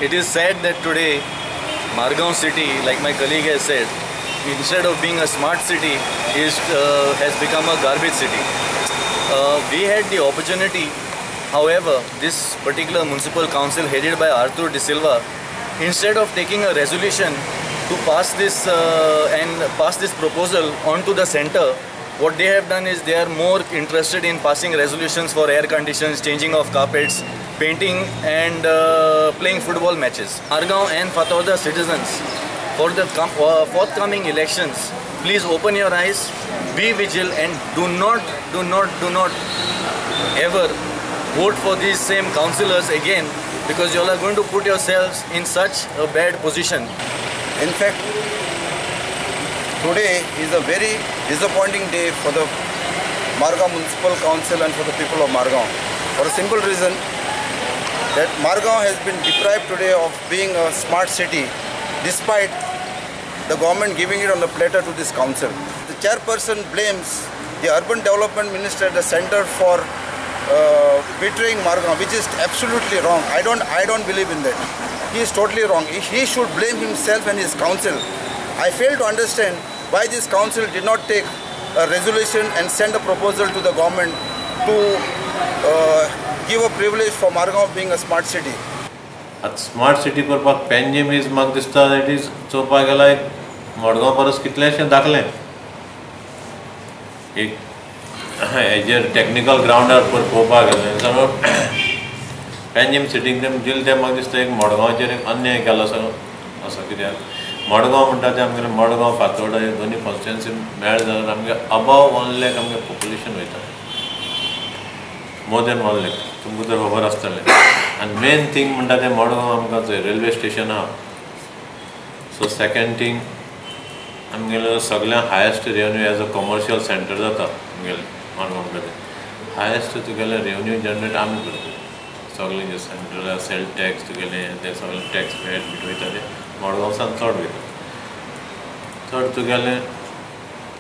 It is sad that today Margao city, like my colleague has said, instead of being a smart city, has become a garbage city. We had the opportunity, however, this particular municipal council headed by Arthur D'Silva, instead of taking a resolution to pass this and pass this proposal onto the center, what they have done is they are more interested in passing resolutions for air conditions, changing of carpets, painting and playing football matches. Margao and Fatorda citizens, for the forthcoming elections, please open your eyes, be vigilant and do not ever vote for these same councillors again, because you all are going to put yourselves in such a bad position. In fact, today is a very disappointing day for the Margao Municipal Council and for the people of Margao, for a simple reason that Margao has been deprived today of being a smart city, despite the government giving it on the platter to this council. The chairperson blames the Urban Development Minister at the center for betraying Margao, which is absolutely wrong. I don't believe in that. He is totally wrong. He should blame himself and his council. I fail to understand why this council did not take a resolution and send a proposal to the government to give a privilege for Margao being a smart city. आतां smart city करपाक Panjim is म्हाका दिसता that is चोवपाक गेल्यार एक मडगांव परस कितलेंशें दाखलें एक हेजेर टॅक्निकल ग्रावंडार पळोवपाक गेलें जाल्यार पेंजीम सिटीक तें दिलें तें म्हाका दिसता एक मडगांवचेर एक अन्याय केलो असो कित्याक मडगांव म्हणटा तें आमगेलें मडगांव फातोर्डा हे दोनूय कॉन्स्टिट्युएन्सी मेळ्ळें जाल्यार आमगे अबाव 1 लाख आमगे पॉप्युलेशन वयता, मोर देन 1 लाख तुमकां तर खबर आसतलें. आनी मेन थींग म्हणटा तें मडगांव आमकां थंय रेल्वे स्टेशन आहा. सो सेकेंड थींग आमगेलो सगळ्यांत highest revenue as a commercial centre जाता आमगेलें मडगांव म्हणटा तें हायेस्ट तुगेलें रेवन्यू जनरेट आमी करता. सगळें जे सेंट्रल सेल टॅक्स तुगेलें तें सगळें टॅक्स वॅट बीट वयता तें मडगांवसान चड वयता चड तुगेलें.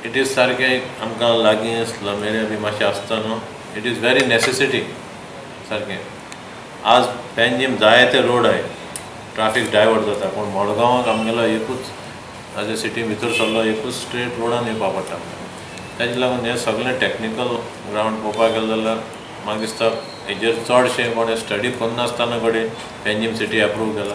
It is सारकें आमकां लागीं स्लम एरिया बी मातशें आसता न्हू, it is very necessity सारकें. आज पेंजीम जायते रोड आहाय, ट्राफीक डायवर्ट जाता, पूण मडगांवाक आमगेलो एकूच एज अ सिटी भितर सरलो एकूच स्ट्रेट रोडान येवपा पडटा. ताजे लागून हें सगळें टॅक्निकल ग्रावंड पळोवपाक गेलें जाल्यार म्हाका दिसता हेजेर चडशें कोणें स्टडी करनासतना कडेन पेंजीम सिटी एप्रूव केला.